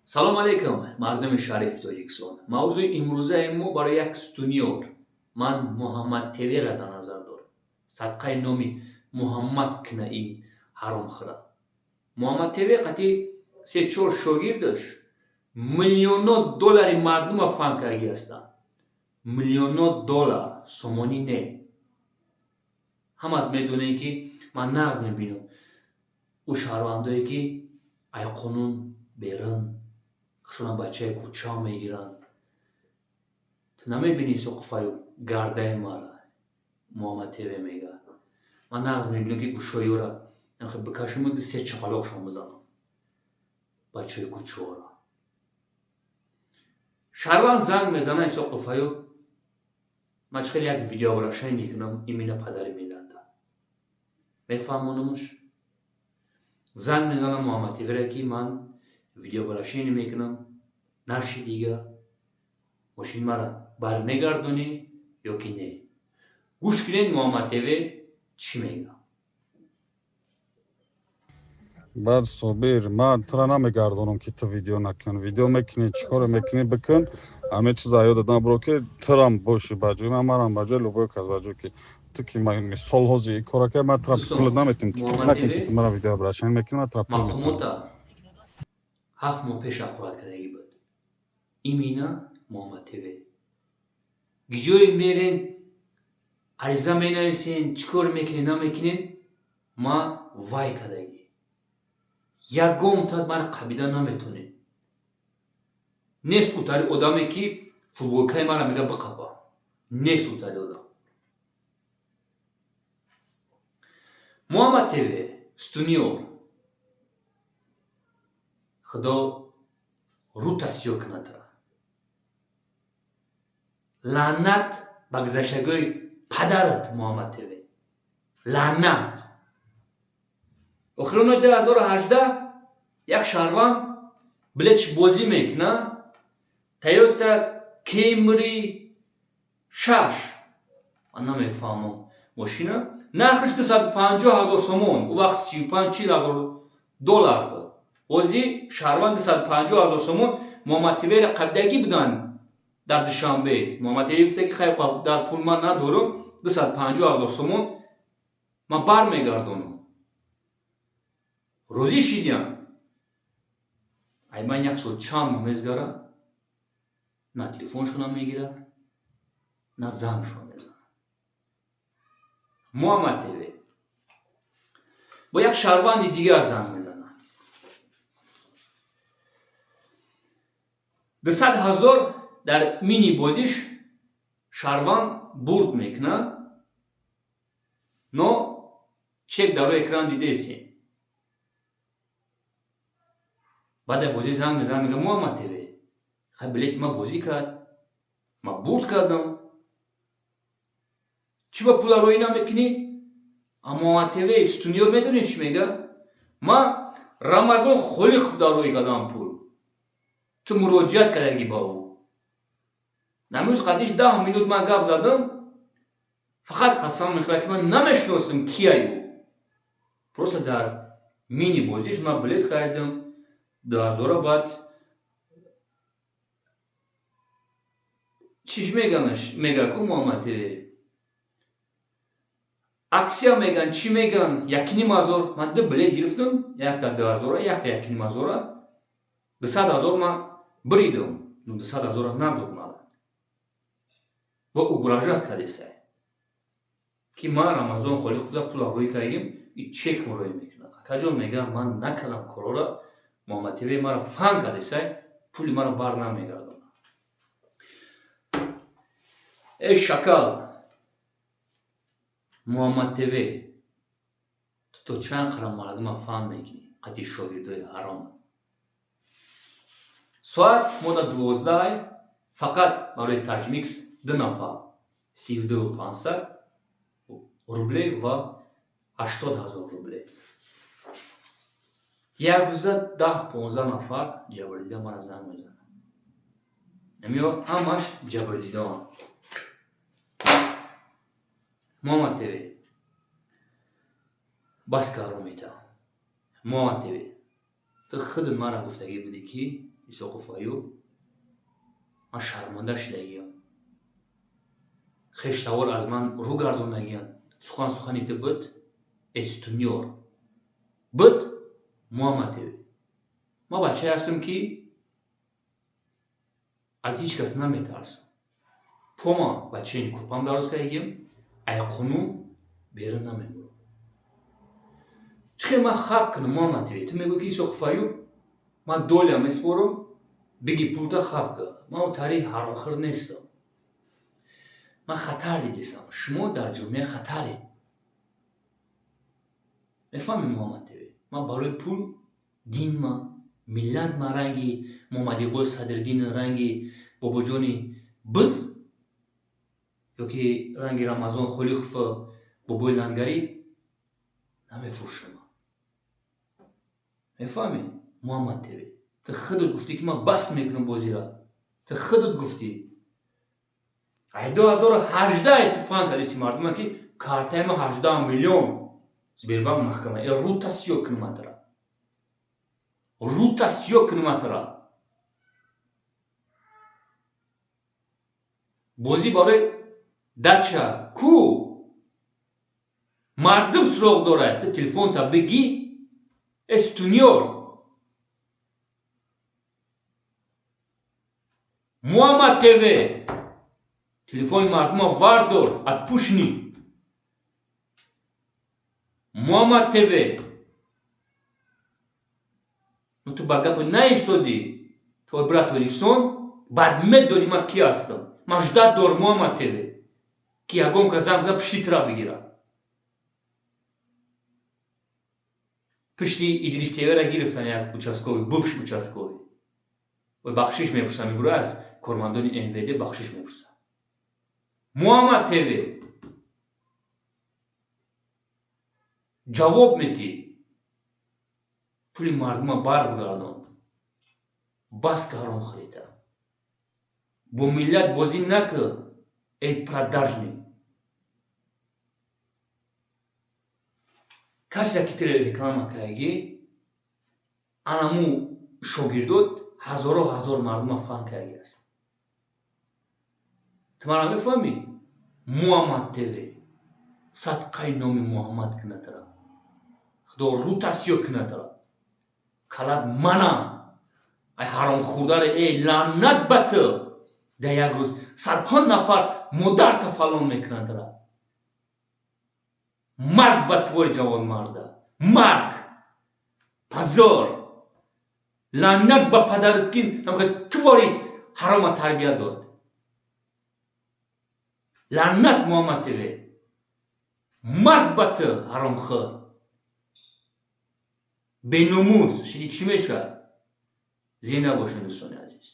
Салом алейкум, мардуми шарифи Тоҷикистон. Мавзӯи имрӯзаи мо барои як стуниёр. Ман Муҳаммад ТВ-ра дар назар дорам. Садқаи номи Муҳаммад кина ин ҳаромхӯра. Муҳаммад ТВ қати се-чор шогирдаш миллионо доллари мардума фан кардагӣ ҳастанд. Миллионо доллар, сомонӣ не. Ҳамат медонед, ки ман нағз мебинам ӯ шаҳрвандое, ки ай қонун берун хушона бачаи кӯча мегиранд. Ту намебинӣ соқуфаю гардаи мара, Муҳаммад ТВ мега. Ман нағз мебинам, ки гӯшҳои ӯра бикашаму ду се чапалоқшон бизанам, бачаи кӯчаҳоро. Шаҳрванд занг мезана, Исоқуфаю, ман чӣ хеле як видеообращение мекунам именно падари миллата мефаҳмонамаш. Занг мезанам Муҳаммад ТВ-ра, ки ман видеообращение мекунам, наши дига мошини мара бармегардонӣ ё ки не? Гӯш кунед, Муҳаммад ТВ чӣ мега. Баъд, Собир, ман тура намегардонам, ки ту видео накун. Видео мекунӣ, чӣ коре мекунӣ, бикун. Ҳаме чиза ёдат набуро, ки турам бошӣ ба ҷои ман, марам ба ҷои любой кас, ба ҷои ки ту, ки мисол ҳозир кора ка, ман тура пулат наметим. Фикр накун, ки ту мара видеообращение мекунӣ, ман тура пул метам. Мақомота 7 моҳ пеш ақурат кардагӣ буд. Именно Муҳаммад ТВ гиҷое мерен, ариза менависен, чӣ кор мекунен, намекунен, ма вай кардагӣ, ягон тат мара қабида наметонед. Нест утари одаме, ки футболкаи мара мега биқапа. Нест утари одам. Муҳаммад ТВ стуниёр, Худо рута сиёҳ кунад. Лаънат ба гузаштагои падарат, Муҳаммад ТВ, лаънат. Охирони 2018 як шаҳрванд билетш бозӣ мекуна, Тойота Кемри 6, ман намефаҳмам, мошина нархаш 250 000 сомон, ӯ вақт 35-40 ҳазор доллар буд. Ҳозир шаҳрванд 250 000 сомон Муҳаммад ТВ-ра қабидагӣ буданд дар Душанбе. Муҳаммад ТВ гуфта, ки хай, дар пул ман надорам, 250 000 сомон ман бармегардонам. Розӣ шидям. Ай ман як сол чанд моҳ мезгара, на телефоншона мегирад, на зангшон мезанад. Муҳаммад ТВ бо як шаҳрванди дигар занг мезанад, 200 000 дар мини бозиш шаҳрванд бурд мекунад, но чек дар рӯи экран дидесем. Баъд бозӣ занг мезанад, мега: «Муҳаммад ТВ, хай, билети ман бозӣ кард, ман бурд кардам, чӣ ба пула роӣ намекунӣ?» А Муҳаммад ТВ стуниёр медонед, чӣ мега? «Ман Рамазон Холиқов дар роӣ кардам пул, ту муроҷиат кардагӣ ба ӯ». Намӯз қатиш 10 минут ман гап задам, фақат қасам мехӯрад, ки ман намешиносам, кияй ӯ. Просто дар мини бозиш ман билет харидам 2000-а, баъд чиш меганаш, мега ку Муҳаммад ТВ, аксия меган, чӣ меган, 1,5 ҳазор ман ду билет гирифтам, якта 2000-а, якта 1,5 ҳазора, 200 000 ман биридам, 200 000-а надод мара ва угрожать кардесай, ки ман Рамазон Холиқовда пула рӯй кардагим, и чек рӯй мекунад. Акаҷон, мега, ман накардам корора, Муҳаммад ТВ мара фан кардесай, пули мара бар намегардонад. Эй шакал, Муҳаммад ТВ, ту то чанд қара мардума фан мекунӣ қати шогирдои ҳаром? Соат мода 12-ай, фақат барои Таҷмикс ду нафар 32 500 рубле ва 80 000 рубле. Як рӯза 10-15 нафар ҷабрдида мара занг мезанад. Намиё, ҳамаш ҷабрдидаон. Муҳаммад ТВ, бас каро мета. Муҳаммад ТВ, ту худат мара гуфтагӣ будӣ, ки Исоқов Аюб, ман шарманда шидагиям, хештавор аз ман рӯ гардондагиянд. Сухан сухани ту буд, эстунёр буд, Муҳаммад ТВ. Ман бачае ҳастам, ки аз ҳеҷ кас наметарсам. Пома ба чени кӯрпам дароз кардагиям, ай қонун берун намебурам. Чӣ хел ман хаб кунам, Муҳаммад ТВ? Ту мегӯӣ, ки Исоқов Аюб, ман доля месупорам, биги пулта, хаб кун. Ман тари ҳаромхӯр нестам. Ман хатар дидистам, шумо дар ҷомеа хатаред, мефаҳмӣ, Муҳаммад ТВ? Ман барои пул динма, миллатма, ранги Муҳаммадиқболи Садриддин, ранги Бобоҷони Биз ёки ранги Рамазон Холиқов, Бобои Лангарӣ намефурӯшам, мефаҳмӣ, Муҳаммад ТВ? Ту худат гуфтӣ, ки ман бас мекунам бозира. Ту худат гуфтӣ, ай 2018 иттифоқ кардиси мардума, ки картаи ма 18 миллион Сбербанк маҳкама. Э, рута сиё кунуматра, рута сиё кунуматра. Бозӣ барои дача ку мардум суроғ дорад. Ту телефонта бигӣ, э стунёр Муҳаммад ТВ, телефони мардума вардор, отпушни. Муҳаммад ТВ, ну ту ба гапи наистодӣ. То брат Тоҷикистон баъд медонӣ ман ки ҳастам. Ман ждать дорам, Муҳаммад ТВ, ки ягон кас занг зада, пишти тура бигира. Пишти Идрис ТВра гирифтан, як участковый, бывший участковый. Ой, бахшиш мепурсам, мегӯра, аз кормандони МВД бахшиш мепурсам. Муҳаммад ТВ, ҷавоб метӣ. Пули мардума барбигардон. Бас ка ҳаромхӯрита. Бо миллат бозӣ накӣ, эй продажный. Касе ки тире реклама кардагӣ, анаму шогирдот ҳазоро ҳазор мардума фан кардагӣ аст. Ту маро мефаҳмӣ, Муҳаммад ТВ? Садқаи номи Муҳаммад кунатра, Худо рута сиё кунатра. Калат мана, ай ҳаромхӯрдаре. Эй, лаънат ба ту! Дар як рӯз садҳо нафар модарта фалон мекунадра. Марг ба твори ҷавонмарда, марг, позор! Лаънат ба падарат, ки твори ҳарома тарбия дод. Лаънат, Муҳаммад ТВ, марг ба ту, ҳаромхӯр, беномус. Шиди чӣ мешавад? Зинда бошед, дӯстони азиз.